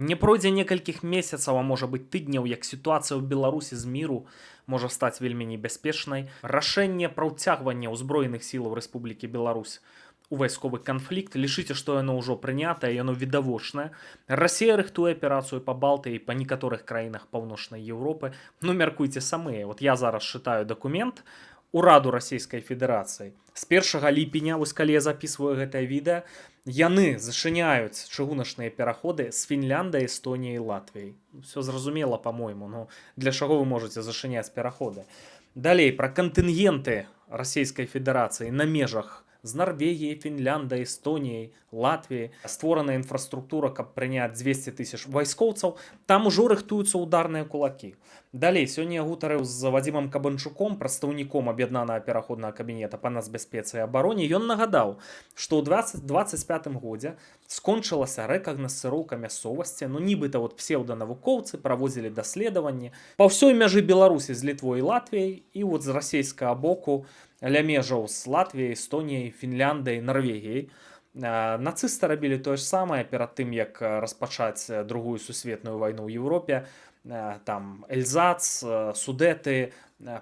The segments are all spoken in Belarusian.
Не пройдзе некалькіх месяцаў, а можа быць, тыдняў, як сітуацыя ў Беларусі з міру можа стаць вельмі небяспечнай. Рашэнне пра ўцягванне ўзброеных сілаў Рэспублікі Беларусь у вайсковы канфлікт, лічыце, што яно ўжо прынятае, яно відавочнае. Расія рыхтуе аперацыю па Балтыі, па некаторых краінах Паўночнай Еўропы. Ну, мяркуйце самыя. Вот я зараз чытаю дакумент ураду Расійскай Федэрацыі з 1 ліпеня, вось калі я записываю гэтае відэа, яны зачыняюць чыгуначныя пераходы з Фінляндыяй, Эстоніяй, Латвіяй. Все зразумела, по-мойму. Ну, для чаго вы можете зачыняць пераходы? Далей пра кантынгенты Расійскай Федэрацыі на межах з Нарвегіяй, Фінляндыяй, Эстоніяй, Латвіяй. Створана інфраструктура, каб прыняць 200 тысяч вайскоўцаў. Там ужо рыхтуюцца ударныя кулакі. Далей, сёння я гутарыў з Вадзімам Кабанчуком, прадстаўніком аб'яднанага пераходнага кабінета па нацбяспецы і абароне. Ён нагадаў, што ў 2025 годзе скончылася рэкагнасцыроўка мясцовасці, ну, нібыта вот псеўданавукоўцы праводзілі даследаванні па ўсёй мяжы Беларусі з Літвой і Латвіяй і вот з расійскага боку ля межаў з Латвіяй, Эстоніяй, Фінляндыяй, Нарвегіяй. Нацысты рабілі тое ж самае перад тым, як распачаць Другую сусветную вайну ў Еўропе. Там Эльзац, Судэты,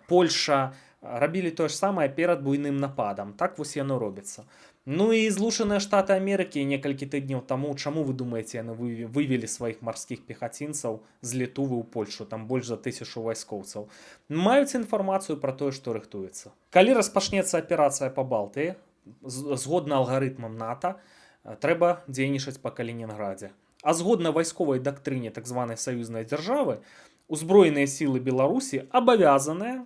Польша рабілі тое ж самае перад буйным нападам. Так вось яно робіцца. Ну і Злучаныя Штаты Амерыкі некалькі тыдняў таму, чаму вы думаеце, яны вывелі сваіх марскіх пехацінцаў з Літувы ў Польшу, там больш за 1000 вайскоўцаў? Маюць інфармацыю пра тое, што рыхтуецца. Калі распачнецца аперацыя па Балтыі, згодна алгарытмам НАТО, трэба дзейнічаць па Калінінградзе. А згодна вайсковай дактрыне так званай саюзнай дзяржавы, узброеныя сілы Беларусі абавязаныя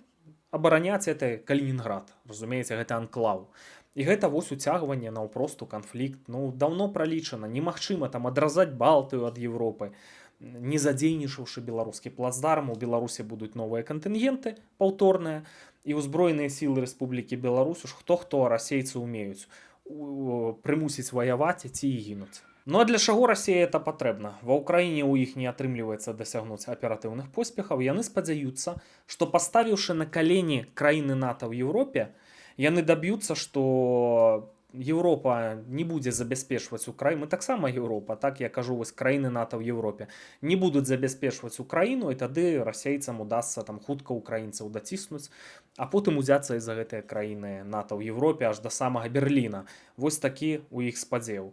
абараняць это Калінінград, разумееце, гэта анклаў. І гэта вось уцягванне наўпрост у канфлікт. Ну, даўно пралічана, немагчыма там адразаць Балтыю ад Еўропы, не задзейнічаўшы беларускі плацдарм. У Беларусі будуць новыя кантынгенты паўторныя і ўзброеныя сілы Рэспублікі Беларусь. Уж хто хто, а расейцы умеюць прымусіць ваяваць ці і гінуць. Ну а для чаго Расія это патрэбна? Ва Ўкраіне ў іх не атрымліваецца дасягнуць аператыўных поспехаў. Яны спадзяюцца, што, паставіўшы на калені краіны НАТО ў Еўропе, яны даб'юцца, што Еўропа не будзе забяспечваць Украіну. Мы таксама Еўропа, так я кажу, вось краіны НАТО ў Еўропе не будуць забяспечваць Украіну, і тады расейцам удасца там хутка украінцаў даціснуць, а потым узяцца і за гэтыя краіны НАТО ў Еўропе аж да самага Берліна. Вось такі у іх спадзеў.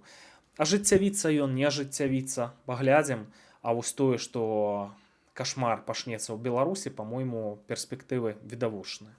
Ажыццявіцца ён, не ажыццявіцца, паглядзім. А вось тое, што кашмар пачнецца ў Беларусі, по-мойму, перспектывы відавочныя.